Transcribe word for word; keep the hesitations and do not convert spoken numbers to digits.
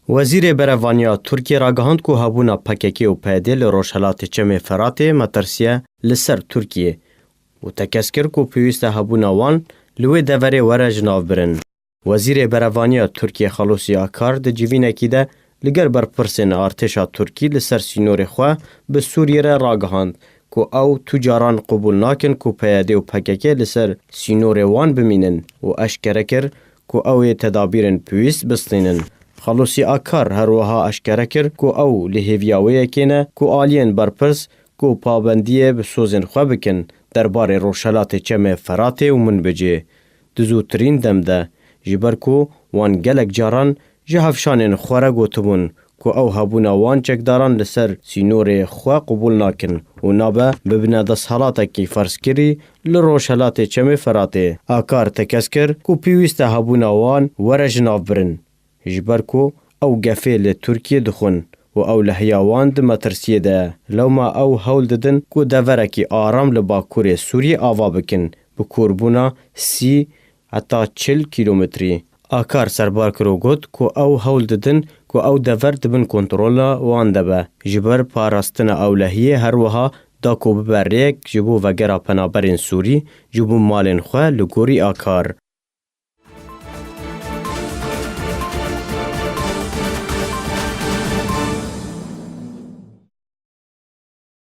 Wezîrê Berevaniya Tirkiyê ragihand ku hebûna P K K û P Y D li Rojhelatê Çemê Feratê metirsiye li ser Tirkiyê û tekez kir ku pêwîst e hebûna wan li wê deverê were ji nav birin. Wezîrê Berevaniya Tirkiyê Xalûsî Akar di civînekî de li gel berpirsên artêşa Tirkî li ser sînorê xwe bi Sûriyê re ragihand ku ew tu caran qubûl nakin ku P Y D û P K K li ser sînorê wan bimînin û eşkere kir ku ew ê tedabîrên pêwîst bistînin. Xalûsî Akar her wiha eşkere kir ku ew li hêviya wê yekê ne ku aliyên berpirs ku pabendiyê bi sozên xwe bikin derbarê Rojhelatê Çemê Feratê û Minbicê di zûtirîn dem de, ji ber ku wan gelek caran ji hevşanên xwe re gotibûn ku ew hebûna wan çekdaran li ser sînorê xwe qubûl nakin û nabe bibine desthelatekî ferzkirî li Rojhelatê Çemê Feratê. Akar tekez kir ku pêwîst e hebûna wan were ji nav birin. Ji ber ku ew gefê li Tirkiyê dixwin û ew lehiya wan di metirsiyê de ye. Lewma ew hewl didin ku deverekî aram li bakurê Sûriyê ava bikin, bi kûrbûna sî heta çil kîlometrî. Akar serbar kir û got ku ew hewl didin ku ew dever di bin kontrola wan de be. Ji ber parastina ewlehiyê her wiha da ku bibe rêyek ji bo vegera penaberên Sûrî ji bo malên xwe, li gorî Akar.